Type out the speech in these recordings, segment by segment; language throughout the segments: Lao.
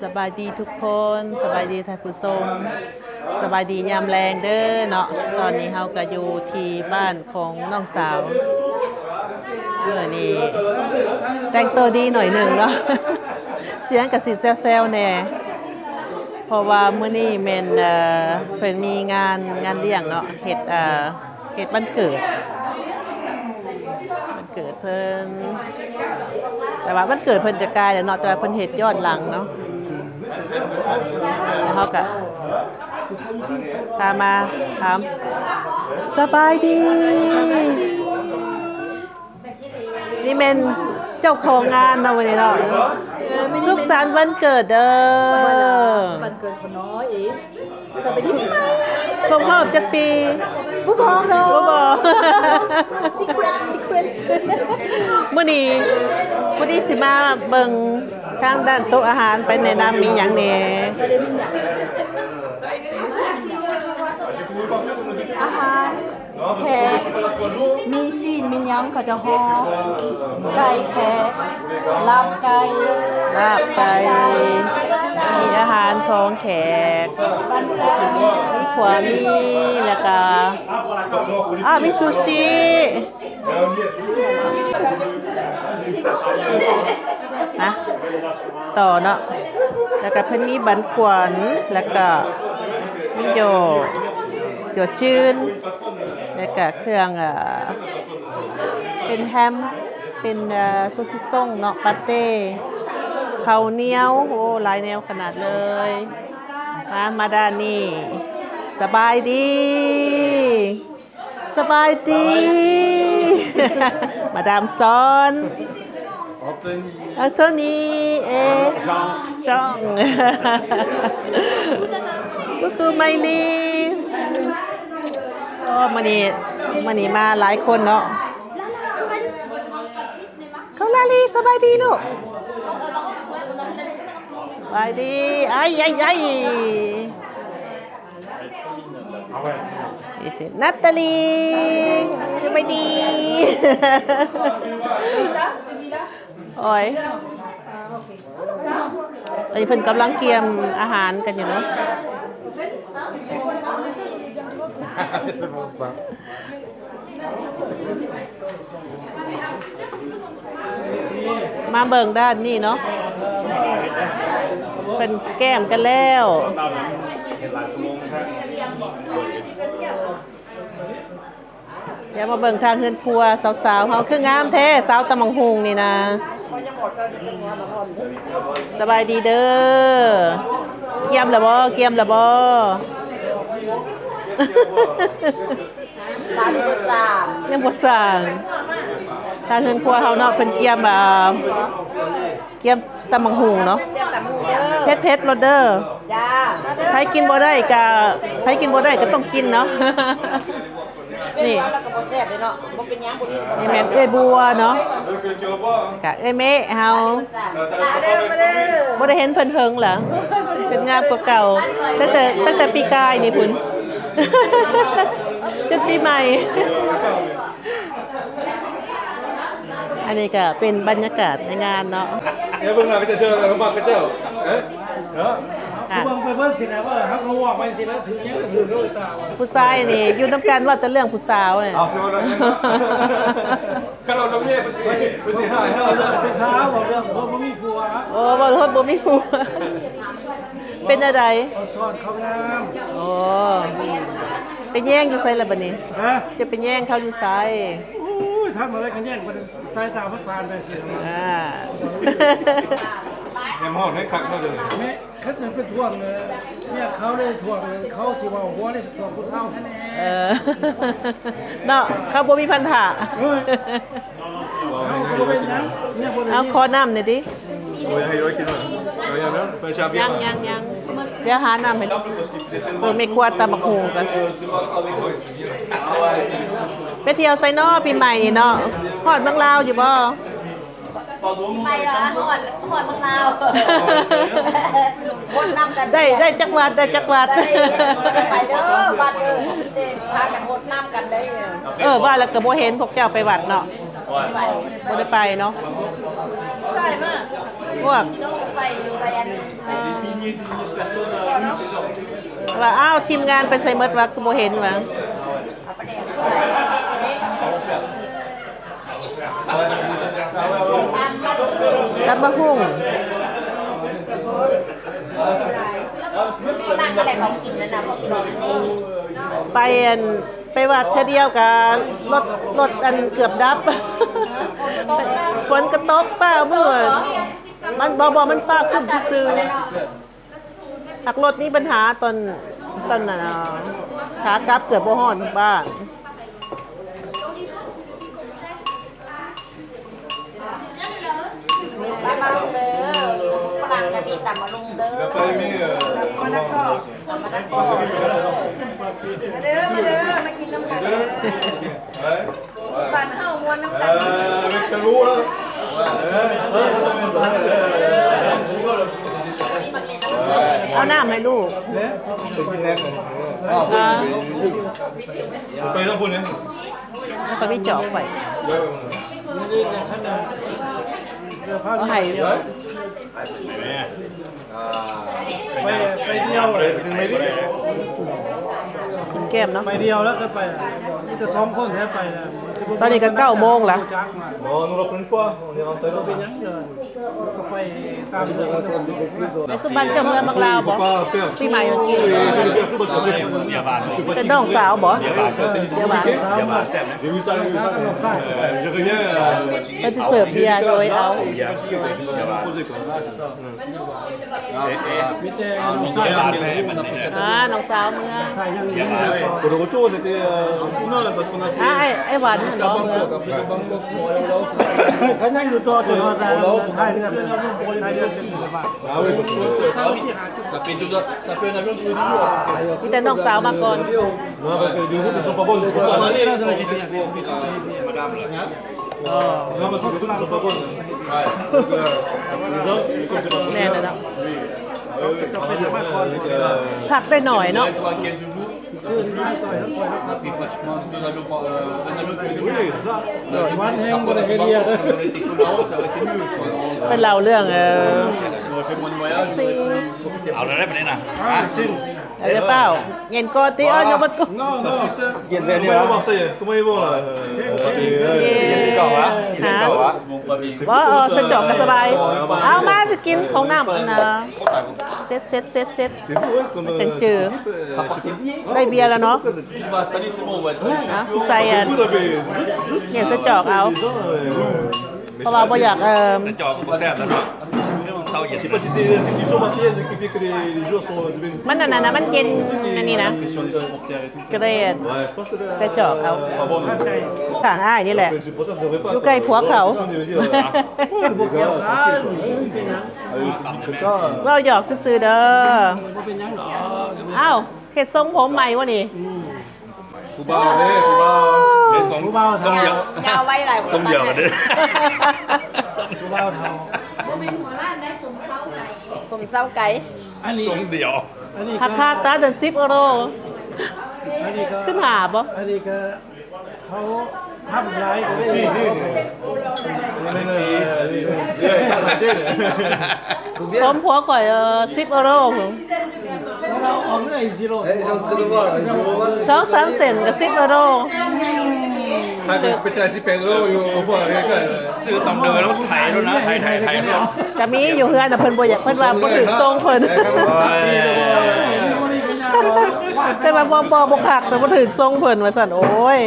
ສະບາຍດີທຸກຄົນ, ສະບາຍດີທ່ານຜູ້ຊົມ, ສະບາຍດີຍາມແລງເດີເນາະ. ຕອນນີ້ເຮົາກະຢູ່ທີ່ບ້ານຂອງນ້ອງສາວ. ມື້ນີ້ແຕ່ງໂຕດີໜ້ອຍໜຶ່ງເນາະ, ສຽງກະຊິແຊວໆແດ່ ເພາະວ່າມື້ນີ້ແມ່ນ ເອີ ເພິ່ນມີງານ ງານລ້ຽງເນາະ, ເຮັດ ເອີ ເຮັດວັນເກີດ ວັນເກີດເພິ່ນ. ແຕ່ວ່າວັນເກີດເພິ່ນກະກາຍແລ້ວເນາະ, ແຕ່ວ່າເພິ່ນເຮັດຍ້ອນຫຼັງເນາະ. ແລ້ວເຮົາກະພາມາຖາມສະບາຍດີ. ນີ້ແມ່ນເຈົ້າຂອງງານເນາະ ມື້ນີ້ເນາະ. ເອີ ມື້ນີ້ ສຸກສັນວັນເກີດເດີ. ວັນເກີດຂອງນ້ອງເອງ. ສະບາຍດີປີໃໝ່. ຄົບຮອບຈັກປີ? ບໍ່ບອກດອກ. ບໍ່ບອກ. Secret, secret. ມື້ນີ້ ມື້ນີ້ຊິມາເບິ່ງທາງດ້ານໂຕະອາຫານ ໄປແນະນຳມີຫຍັງແດ່? ອາຫານ ແຂກ ມີຊີ້ນ ມີຫຍັງ ເຂົາຈະຫໍ່ໄກ່ແຂກ ລາບໄກ່ ລາບໄກ່ ມີອາຫານຂອງແຂກ ມີຂົວໝີ່ ແລ້ວກະ ອ້າ ມີຊູຊິ. ມາຕໍ່ເນາະ, ແລ້ວກະເພິ່ນມີບັນກວນ ແລ້ວກະມີຢໍ່ ຢໍ່ຈືນ ແລ້ວກະເຄື່ອງ ເອີ ເປັນແຮມ ເປັນ ເອີ ໂຊຊິຊົງເນາະ ປາເຕ້ ເຂົ້າໜຽວ ໂອ້ ຫຼາຍແນວຂະໜາດເລີຍ. ມາ ມາດ້ານນີ້ ສະບາຍດີ. ສະບາຍດີ ມາດາມຊອນ ອັນໂທນີ ເອ ຊອງ ກູກູ ໄມລີ. ໂອ້ ມື້ນີ້ ມື້ນີ້ມາຫຼາຍຄົນເນາະ. ເຂົາລາລີ ສະບາຍດີລູກ. ສະບາຍດີ ໄອ ໄອ ໄອ. ນີ້ຊິ ນາຕາລີ ສະບາຍດີ. ໂອ້ຍ ອັນນີ້ເພິ່ນກຳລັງກຽມອາຫານກັນຢູ່ເນາະ. ມາເບິ່ງດ້ານນີ້ເນາະ ເພິ່ນແກ້ມກັນແລ້ວ. ດຽວມາເບິ່ງທາງເຮືອນຄົວສາວໆເຮົາ ຄືງາມແທ້ ສາວຕຳບັກຫຸ່ງນີ້ນະ. ສະບາຍດີເດີ. ກຽມແລ້ວບໍ່? ກຽມແລ້ວບໍ່? ຍັງບໍ່ສ້າງ. ທາງເຮືອນຄົວເຮົາເນາະ ເພິ່ນກຽມ ອ່າ ກຽມຕຳບັກຫຸ່ງເນາະ ເຜັດໆໂລດເດີ. ໃຜກິນບໍ່ໄດ້ກະ ໃຜກິນບໍ່ໄດ້ກະຕ້ອງກິນເນາະ. ນີ້ ແມ່ນເອື້ອຍບົວເນາະ ກະເອື້ອຍເມະເຮົາ ບໍ່ໄດ້ເຫັນເພິ່ນເຫິງລະ ເພິ່ນງາມກວ່າເກົ່າ ຕັ້ງແຕ່ ຕັ້ງແຕ່ປີກາຍນີ້ພຸ້ນ ຈົນປີໃໝ່. ອັນນີ້ກະເປັນບັນຍາກາດໃນງານເນາະ. ເອີ ເບິ່ງແລ້ວກະຈະເຊື່ອ ເບິ່ງແລ້ວກະເຈົ້າ ເອີ ເນາະ ເບິ່ງໄປເບິ່ງຊິນະ ວ່າເຮົາກະເວົ້າໄປຊິລະ ຖືກຫຍັງກະຖືກໂລດຕາ. ຜູ້ຊາຍນີ້ຢູ່ນຳກັນເວົ້າແຕ່ເລື່ອງຜູ້ສາວນີ້. ຄັນເວົ້າເລື່ອງເມຍເພິ່ນຊິ ເພິ່ນຊິຮ້າຍເຮົາ. ເວົ້າເລື່ອງຜູ້ສາວ ເວົ້າເລື່ອງບໍ່ ບໍ່ມີຜົວ. ໂອ້ ເວົ້າເລື່ອງບໍ່ມີຜົວ. ເປັນແນວໃດ? ເຂົາສອນເຂົາງາມ. ໂອ້ ໄປແຍ່ງຢູ່ໃສລະບາດນີ້? ຮະ? ຈະໄປແຍ່ງເຂົາຢູ່ໃສ? ໂອ້ຍ ທຳອະໄລກະແຍ່ງ ສາຍຕາມັນຜ່ານໄປຊິ. ອ່າ ແຮມຮ້ອນໃຫ້ຄັກເນາະ. ເຈົ້າ ແມ່ ຄັນເປັນທວງເນຍ ເມຍເຂົາໄດ້ທວງ ເຂົາຊິເວົ້າຫົວໄດ້ທວງຜູ້ສາວແທ້. ເອີ ເນາະ ເຂົາບໍ່ມີພັນທະ. ເອີ ເຮົາກະບໍ່ເປັນຫຍັງ ເມຍບໍ່ໄດ້ ເອົາ ຂໍນ້ຳແດ່ຕິ. ຍັງ ຍັງ ຍັງ ດຽວຫານ້ຳໃຫ້. ເບິ່ງແມ່ຄົວຕຳບັກຫຸ່ງກ່ອນ. ໄປທ່ຽວໃສເນາະປີໃໝ່ນີ້ເນາະ? ຮອດເມືອງລາວຢູ່ບໍ່? ໄປຫວາ? ຮອດ ຮອດເມືອງລາວ. ໂຫດນ້ຳກັນ ໄດ້ ໄດ້ຈັກວັດ ໄດ້ຈັກວັດ? ໄດ້ ໄດ້ໄປເດີ ວັດເດີ ເຕັມ ພາກັນໂຫດນ້ຳກັນໄດ້. ເອີ ວ່າແລ້ວກະບໍ່ເຫັນພວກເຈົ້າໄປວັດເນາະ. ບໍ່ໄດ້ໄປເນາະ. ພວກ ແລ້ວ ອ້າວ ທີມງານໄປໃສໝົດວະ ຄືບໍ່ເຫັນວະ? ຕຳບັກຫຸ່ງ ໄປອັນ ໄປວັດເທື່ອດຽວກະລົດ ລົດອັນເກືອບດັບ ຝົນກະຕົກຟ້າວມື້ ມັນ ບໍ່ ບໍ່ ມັນຟ້າຄຶ້ມຊື່ໆ. ຫາກລົດມີບັນຫາຕອນ ຕອນນັ້ນ ຂາກັບເກືອບບໍ່ຮອດບ້ານ. ຕຳມະລຸງເດີ ຝຣັ່ງກະມີຕຳມະລຸງເດີ ເດີ ມາເດີ ມາກິນນຳກັນເດີ. ບ້ານເຮົາມ່ວນນຳກັນ ເອົານ້ຳໃຫ້ລູກ ໄປທາງພຸ້ນ ຂ້ອຍມີຈອກໄວ້ ເອົາໃຫ້ ໄປ ໄປດຽວ ກິນແກ້ມເນາະ ໄປດຽວແລ້ວກໍໄປ ມີແຕ່ສອງຄົນແທ້ໄປນະ. ຕອນນີ້ກໍເກົ້າໂມງລະ ໄປສຸບັນເຈົ້າເມືອງບັກລາວບໍ່? ປີໃໝ່ເມື່ອກີ້ ເປັນນ້ອງສາວບໍ່? ດຽວບານ ດຽວບານ ເພິ່ນຊິເສີບເບຍໂດຍເອົາ ມີແຕ່ນ້ອງສາວ ອ່າ ນ້ອງສາວເມືອ ອ່າ ອ້າຍ ອ້າຍຫວັນຫັ້ນບໍ່ເມືອ? ເຂົາຍັງຢູ່ຕໍ່ຈົນຮອດທ້າຍເດືອນ ທ້າຍເດືອນ ມີແຕ່ນ້ອງສາວມາກ່ອນ. Non, parce que les autres, ils sont pas bonnes. Ouais. Donc, euh, les autres, ils sont, c'est pas possible. ແມ່ນແລ້ວເນາະ ພັກໄດ້ໜ້ອຍເນາະ. Oui, c'est ça. ວັນແຮງບໍ່ໄດ້ເຮັດວຽກ ເພິ່ນເລົ່າເລື່ອງ ເອີ ເອັຟຊີ ເອົາແລ້ວໄດ໋ບັດນີ້ນະ ເອົາແລ້ວເປົ່າ ເຢັນກ່ອນຕິ ເອົາ ຍັງບໍ່ Non, non, c'est ça. Comment ils vont, là ? Comment ils vont, là ? ເອີ ເອີ ບໍ່ ເອີ ສະຈອກກໍສະບາຍ ເອົາມາຊິກິນຂອງນ້ຳອັນນ່າ ເຊັດ ເຊັດ ເຊັດ ເຊັດ ຈັ່ງຈື່ ໄດ້ເບຍແລ້ວເນາະ ເອົາຊິໃສ່ອັນ ເຮັດສະຈອກເອົາ ເພາະວ່າບໍ່ຢາກ ເອີ ສະຈອກບໍ່ແຊບແລ້ວເນາະ ເຊົາເຢັນ ມັນອັນນັ້ນນະ ມັນເຢັນອັນນີ້ນະ ກະເລດ ສະຈອກເອົາ ຂ້າງອ້າຍນີ້ແຫຼະ ຢູ່ໃກ້ຜົວເຂົາ ເວົ້າຫຍອກຊື່ໆເດີ ອ້າວ ເຮັດຊົງຜົມໃໝ່ວະນີ້? ຜູ້ບ່າວເດ້ ຜູ້ບ່າວ ເຮັດຊົງ ຜູ້ບ່າວ ຊົງດຽວ ຍາວໄວຫຼາຍ ຊົງດຽວກັນເດ້ ຜູ້ບ່າວເຖົ້າ ຜົມເຊົາໄກ ອັນນີ້ຊົງດຽວ ອັນນີ້ ຮາຄາຕັດສິບເອີໂຣ ອັນນີ້ກໍສິບຫ້າບໍ່ ອັນນີ້ກໍ ເຂົາທຳຫຼາຍກໍໄດ້ ຜົມຜົວຂ້ອຍ ເອີ ສິບເອີໂຣພຸ້ນ ສອງສາມເຊັນກໍສິບເອີໂຣ ຂາຍໄປ ໄປຈ່າຍສິບແປດເອີໂຣຢູ່ພວກນີ້ກໍຊື້ຕຳເດີແລ້ວໄຖໂລດນະ ໄຖ ໄຖ ໄຖໂລດ ກໍມີຢູ່ເຮືອນນະ ເພິ່ນບໍ່ຢາກ ເພິ່ນວ່າບໍ່ຖືກຊົງເພິ່ນ ເພິ່ນວ່າບໍ່ ບໍ່ ບໍ່ຄັກ ແຕ່ບໍ່ຖືກຊົງເພິ່ນວ່າຊັ້ນ ໂອ້ຍ.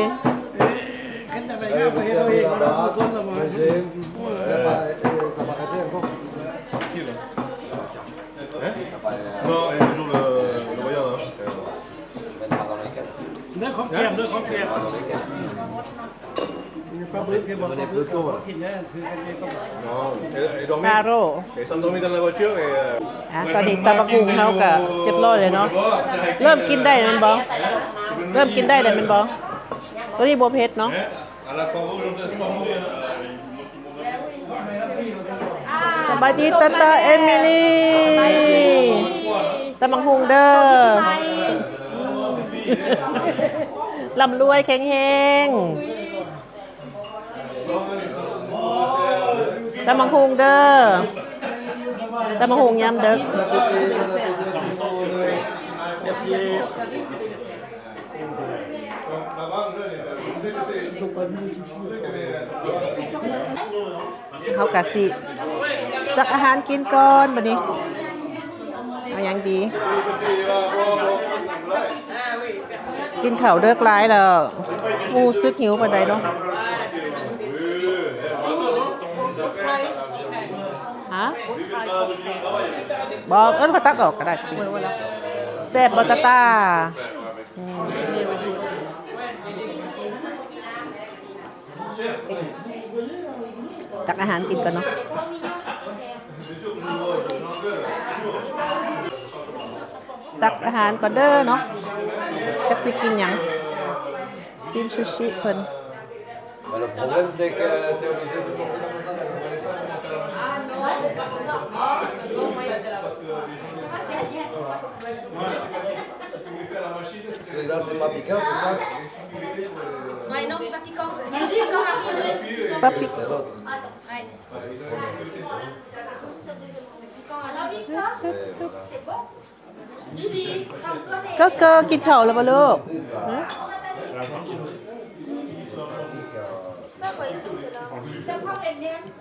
ເອີ ຄັນຈະໄດ້ງາມກໍເຮັດເອົາເອງ ເອົານຳຜູ້ຄົນລະມາ Hein ? Non, il y a toujours le, le voyant, là. ເດີ ຂອງແກ້ມ ເດີ ຂອງແກ້ມ ປາບຶກ ເຫັນບໍ່ ປາບຶກ ກິນແລ້ວ Non, et, et dormir. ທາໂຣ Et s'endormir dans la voiture et, euh, ອ່າ ຕອນນີ້ຕຳບັກຫຸ່ງເຮົາກໍຮຽບຮ້ອຍແລ້ວເນາະ ເລີ່ມກິນໄດ້ແມ່ນບໍ່? ເລີ່ມກິນໄດ້ແລ້ວແມ່ນບໍ່? ໂຕນີ້ບໍ່ເຜັດເນາະ. ສະບາຍດີ ຕາຕາ ເອມິລີ ຕຳບັກຫຸ່ງເດີ ລ່ຳລວຍແຂງແຮງ. ຕຳບັກຫຸ່ງເດີ້ ຕຳບັກຫຸ່ງຍາມເດິກ. ເຮົາກະຊິຕັກອາຫານກິນກ່ອນບັດນີ້. ເອົາຫຍັງດີ? ກິນເຂົ້າເດິກຫຼາຍແລ້ວ ຮູ້ສຶກຫິວປານໃດເນາະ. ຮະ? ບໍ່ ເອີ້ນມາຕັກອອກກໍໄດ້. ແຊບບໍ່ຕາຕາ? ອືມ ຕັກອາຫານກິນກ່ອນເນາະ ຕັກອາຫານກ່ອນເດີ້ເນາະ. ຈັກຊິກິນຫຍັງ? ຊີມຊູຊິເພິ່ນ. Bah, le problème, c'est que t'es obligé de sortir la montagne pour aller ça. Celui-là, c'est pas piquant, c'est ça ? Ouais, non, c'est pas piquant. Il y a du piquant à retirer. Pas piquant. C'est l'autre. Attends, ouais. Et voilà. ກໍ ກໍກິນເຂົ້າແລ້ວບໍ່ລູກ? ຮະ?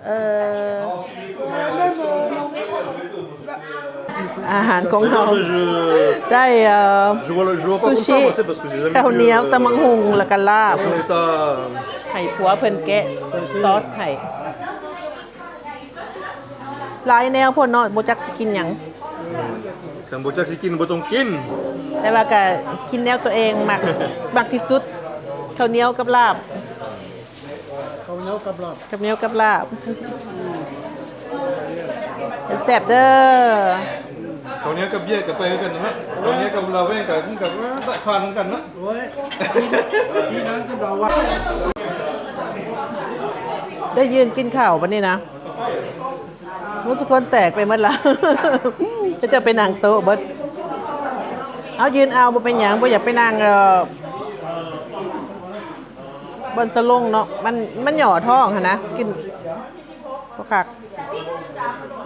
ເອີ ອາຫານຂອງເຮົາ ໄດ້ ເອີ ຊູຊິ ເຂົ້າໜຽວ ຕຳບັກຫຸ່ງ ແລ້ວກໍລາບ ໃຫ້ຜົວເພິ່ນແກະຊອສໃຫ້. ຫຼາຍແນວໂພດເນາະ ບໍ່ຈັກຊິກິນຫຍັງ. ຄັນບໍ່ຈັກຊິກິນບໍ່ຕ້ອງກິນ ແຕ່ວ່າກະກິນແນວຕົວເອງມັກ ມັກທີ່ສຸດ ເຂົ້າໜຽວກັບລາບ. ເຂົ້າໜຽວກັບລາບ ເຂົ້າໜຽວກັບລາບ. ແຊບເດີ້. ເຂົ້າໜຽວກັບເບຍກໍໄປຄືກັນເນາະ ເຂົ້າໜຽວກັບເຫຼົ້າແວງກໍ ມັນກໍຜ່ານຄືກັນເນາະ. ໂອ້ຍ ໄດ້ຢືນກິນເຂົ້າບັດນີ້ນະ ໝູ່ສຸຄົນແຕກໄປໝົດລະ ເຂົາເຈົ້າໄປນັ່ງໂຕະເບິດ. ເອົາ ຢືນເອົາ ບໍ່ເປັນຫຍັງ ບໍ່ຢາກໄປນັ່ງ ເອີ ບ່ອນສະຫຼົງເນາະ ມັນ ມັນຫຍໍ້ທ້ອງຫັ້ນນະ ກິນບໍ່ຄັກ.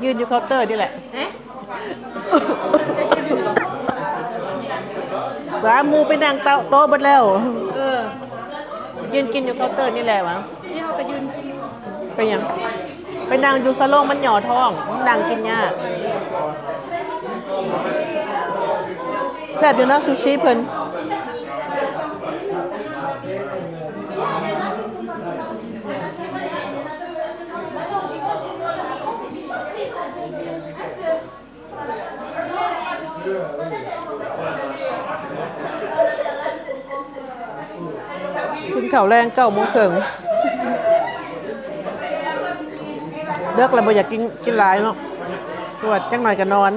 ຢືນຢູ່ເຄົາເຕີນີ້ແຫຼະ. ຫະ? ວ່າໝູ່ໄປນັ່ງໂຕະເບິດແລ້ວ. ເອີ ຢືນກິນຢູ່ເຄົາເຕີນີ້ແຫຼະຫວາ. ທີ່ເຮົາກໍຢືນກິນ. ເປັນຫຍັງ? ໄປນັ່ງຢູ່ສາລົງມັນຫຍໍ້ທ້ອງ ນັ່ງກິນຍາກ. ແຊບຢູ່ເນາະ ຊູຊິເພິ່ນ. ກິນເຂົ້າແລງເກົ້າໂມງເຄິ່ງ ເດິກແລ້ວບໍ່ຢາກກິນ ກິນຫຼາຍເນາະ ເພາະວ່າຈັກໜ່ອຍກໍນອນ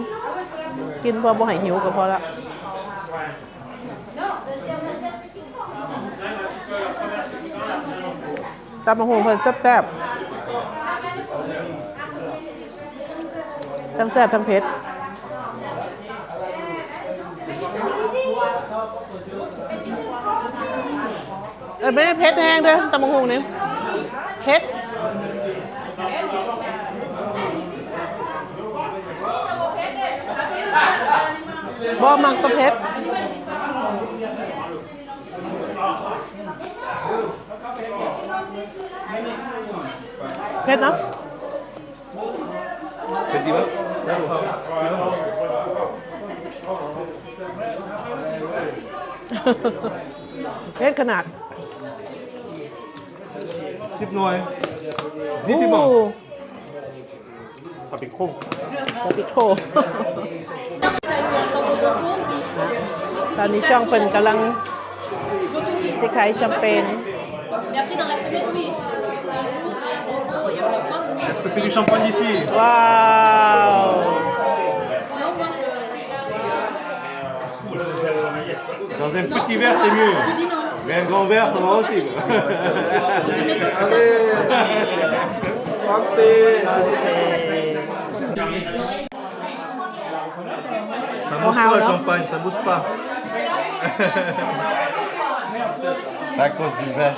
ກິນພໍບໍ່ໃຫ້ຫິວກໍພໍລະ. ຕຳບັກຫຸ່ງເພິ່ນແຊບໆ ທັງແຊບທັງເຜັດ. ເອີ ແມ່ ເຜັດແຮງເດີ້ ຕຳບັກຫຸ່ງນີ້ ເຜັດ ບໍ່ມັກຕົວເຜັດ. ເຜັດເນາະ ເຜັດດີບໍ່? ເຜັດຂະໜາດ. ສິບໜ່ວຍ ໂອ້ Vive Piment. ສະປິໂຄ ສະປິໂຄ. ຕອນນີ້ຊ່ອງເພິ່ນກຳລັງຊິຂາຍແຊມເປນ. Est-ce que c'est du champagne ici ? ວ້າວ. Dans un petit verre, c'est mieux. Mais un grand verre, ça va aussi. Allez, santé. Ça bouge pas, le champagne, ça bouge pas. C'est à cause du verre.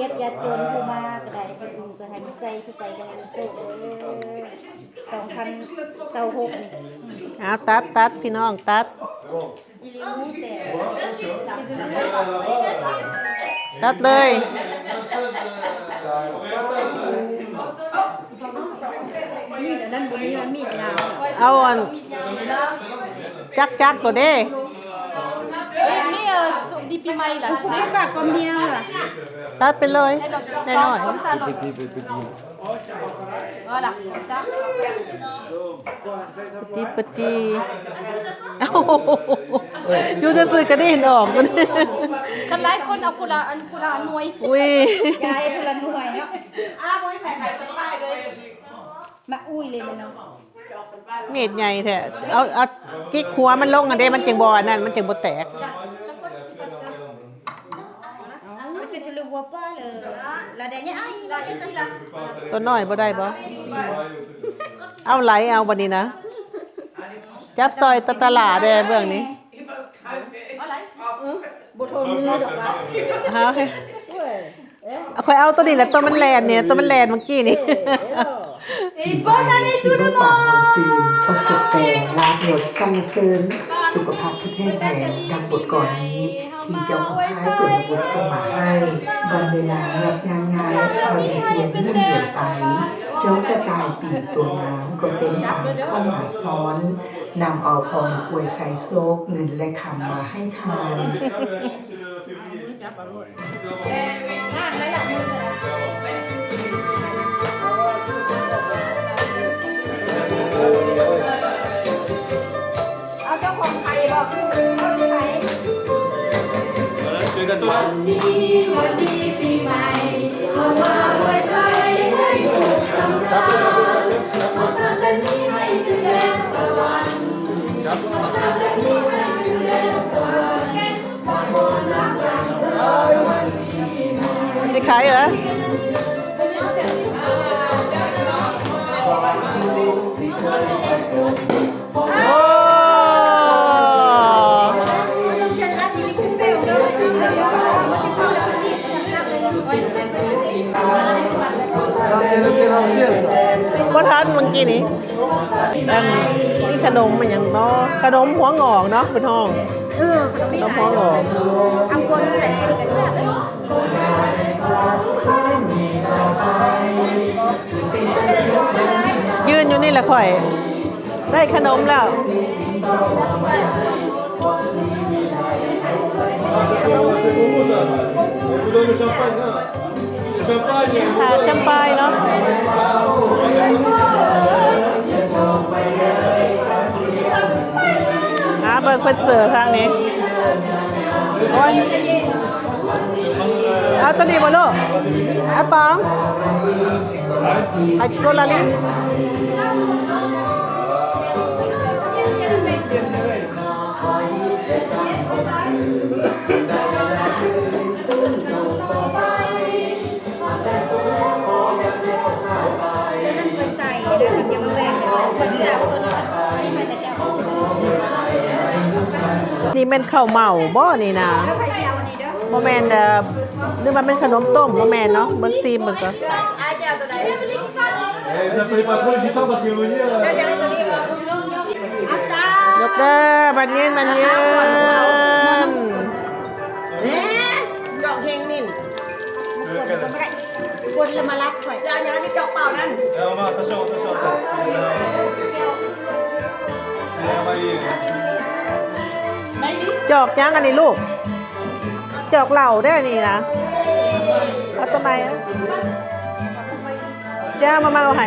ເກັບຍາດຈົນຜູ້ມາກໍໄດ້ ຜູ້ອື່ນກໍໃຫ້ມັນໃສ່ ຜູ້ໄປກໍໃຫ້ມັນໂຊກເດີ ສອງພັນຊາວຫົກນີ້. ເອົາ ຕັດ ຕັດ ພີ່ນ້ອງ ຕັດ ຕັດເລີຍ. ມີດອັນນັ້ນບໍ່ມີວ່າມີດຍາວ ເອົາອັນຈັກໆໂລດເດ້. ເອີ ມີ ເອີ ສົບດີປີໃໝ່ລະ ຕັດໄປເລີຍ ນ້ອຍໆ Voilà, comme ça. ປະຕິປະຕິ ຢູ່ຊື່ໆກະໄດ້ເຫັນອອກ. ຄັນຫຼາຍຄົນເອົາຜູ້ລະອັນ ຜູ້ລະໜ່ວຍ. ອຸ້ຍ ຢາຍຜູ້ລະໜ່ວຍເນາະ. ອ້າ ບໍ່ມີໃຜຂາຍສະປາຍເລີຍ ມາອຸ້ຍເລີຍແມ່ນເນາະ. ມີດໃຫຍ່ແທ້ ເອົາ ເອົາຈິກຫົວມັນລົງຫັ້ນເດ້ ມັນຈຶ່ງບໍ່ອັນນັ້ນ ມັນຈຶ່ງບໍ່ແຕກ. ຕົວນ້ອຍບໍ່ໄດ້ບໍ່? ເອົາໄຫຼເອົາບັດນີ້ນະ ຈັບຊອຍຕະຕະຫຼາແດ່ເບື້ອງນີ້. ບໍ່ໂທມືດອກວ່າ ຮະ ຂ້ອຍເອົາຕົວນີ້ແຫຼະ ຕົວມັນແລ່ນນີ້ ຕົວມັນແລ່ນເມື່ອກີ້ນີ້. Et bonne année tout le monde. ປະສົບແຕ່ລາບລົດສັນລະເສີນ ສຸຂະພາບທີ່ແຂງແຮງ ດັ່ງບົດກອນນີ້ ທີ່ເຈົ້າຂອງຄ້າຍກຸນນະບຸດສົ່ງມາໃຫ້. ວັນເວລານັບຍ່າງງ່າຍ ເທົ່າໃດດວງເດືອນໄປ ເຈົ້າກະກາຍປີຕົວງາມ ກໍເຕັມຕາເຂົ້າມາຊ້ອນ ນຳເອົາພອນອວຍໄຊໂຊກ ເງິນແລະຄຳມາໃຫ້ທ່ານ. ເອົາເຈົ້າຂອງໄທບໍ່? ເອົາໄທ. ວັນດີ ວັນດີປີໃໝ່ ເຮົາມາອວຍໄຊໃຫ້ສຸກສຳລານ ຂໍສັກກັນນີ້ໃຫ້ເປັນແດນສະຫວັນ ຂໍສັກກັນນີ້ໃຫ້ເປັນແດນສະຫວັນ. ຊິຂາຍເອີ? ໂອ້ ບໍ່ທັນເມື່ອກີ້ນີ້. ອັນນີ້ຂະໜົມອີ່ຫຍັງເນາະ? ຂະໜົມຫົວງອກເນາະ ເພິ່ນຮ້ອງ ເອີ ຂະໜົມຫົວງອກ. ຢືນຢູ່ນີ້ແຫຼະຂ້ອຍ ໄດ້ຂະໜົມແລ້ວ. ອ່າ ແຊມປາຍເນາະ ຫາເບິ່ງເພິ່ນເສີບທາງນີ້. ໂອ້ຍ ເອົາໂຕນີ້ບໍ່ລູກ? ເອົາປອງ ໃຫ້ໂກລາລີ. ນີ້ແມ່ນເຂົ້າເໝົາບໍ່ນີ້ນາ? ບໍ່ແມ່ນ ເອີ ຫຼືວ່າແມ່ນຂະໜົມຕົ້ມ? ບໍ່ແມ່ນເນາະ ເບິ່ງຊີມເບິ່ງກ່ອນ. ຍົກເດີ ໝັ້ນຍືນ ໝັ້ນຍືນ. ເດ້ ດອກເຮັງນີ້ ຄົນລະມາລັດຂ້ອຍ ຈະເອົາຫຍັງໃຫ້ຈອກເປົ່ານັ້ນ? ຈອກຫຍັງອັນນີ້ລູກ? ຈອກເຫຼົ້າເດ້ອັນນີ້ນະ. ເອົາໂຕໃໝ່ ເຈົ້າມາເມົາໃຫ້.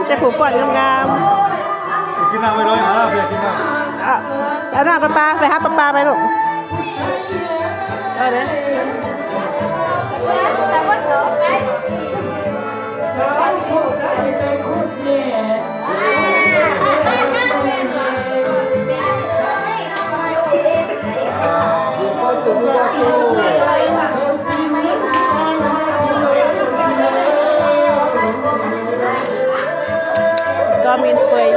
ແຕ່ຜູ້ຟ້ອນງາມໆ. ກິນນ້ຳໄປດ້ວຍ ຫາເພື່ອກິນນ້ຳ. ເອົາ ເອົານ້ຳປະປາ ໄປຫາປະປາໄປລູກ. ເອົາເດ້. ກະມິນເຟີຍ.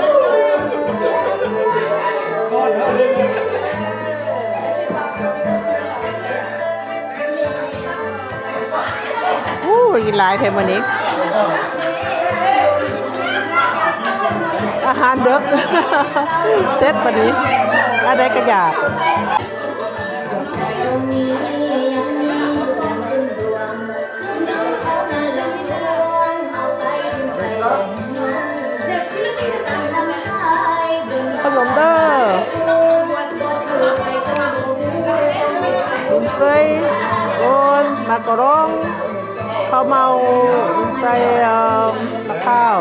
ກິນຫຼາຍແທ້ມື້ນີ້ ອາຫານເດິກ ເສັດບັດນີ້ ອັນໃດກະຢາກ. ຂະໜົມເດີ ບຸນເຟີຍ ໂອນ ໝາກກະລອງ ເຂົ້າເມົາ ໃສ່ ເອີ ໝາກພ້າວ.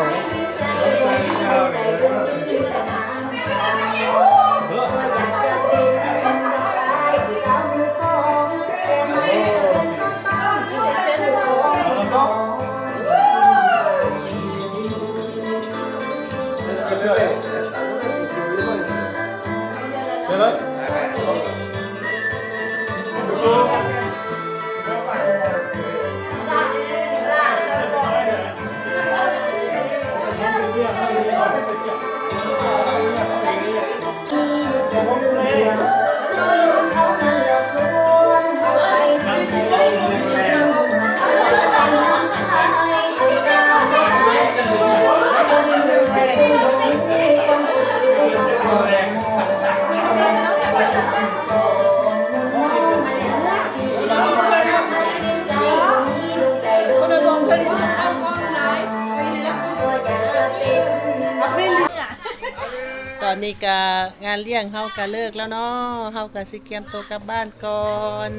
ຕອນນີ້ກະງານລ້ຽງເຮົາກະເລີກແລ້ວເນາະ ເຮົາກະຊິກຽມໂຕກັບບ້ານກ່ອນ.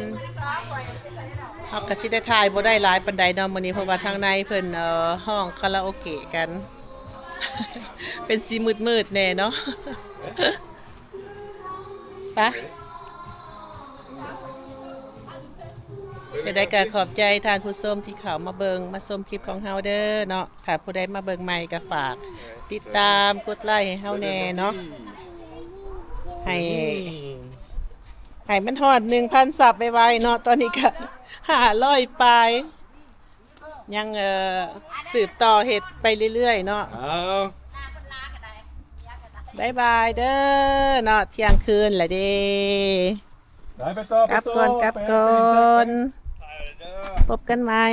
ເຮົາກະຊິໄດ້ຖ່າຍບໍ່ໄດ້ຫຼາຍປານໃດເນາະມື້ນີ້ ເພາະວ່າທາງໃນເພິ່ນ ເອີ ຮ້ອງຄາຣາໂອເກະກັນ ເປັນຊິມືດໆແດ່ເນາະ. ປະ ຈັ່ງໃດກະຂອບໃຈທ່ານຜູ້ຊົມທີ່ເຂົ້າມາເບິ່ງມາຊົມຄລິບຂອງເຮົາເດີເນາະ. ຖ້າຜູ້ໃດມາເບິ່ງໃໝ່ກະຝາກຕິດຕາມກົດໄລໃຫ້ເຮົາແດ່ເນາະ ໃຫ້ ໃຫ້ມັນຮອດໜຶ່ງພັນຊັບໄວໆເນາະ. ຕອນນີ້ກະຫ້າຮ້ອຍປາຍ ຍັງ ເອີ ສືບຕໍ່ເຮັດໄປເລື້ອຍໆເນາະ. ເອົາ ບາຍບາຍເດີເນາະ ທ່ຽງຄືນລະເດ. ໄປ ໄປຕໍ່ ກັບກ່ອນ ໄປຕໍ່ ກັບກ່ອນ ໄປຕໍ່ ພົບກັນໃໝ່.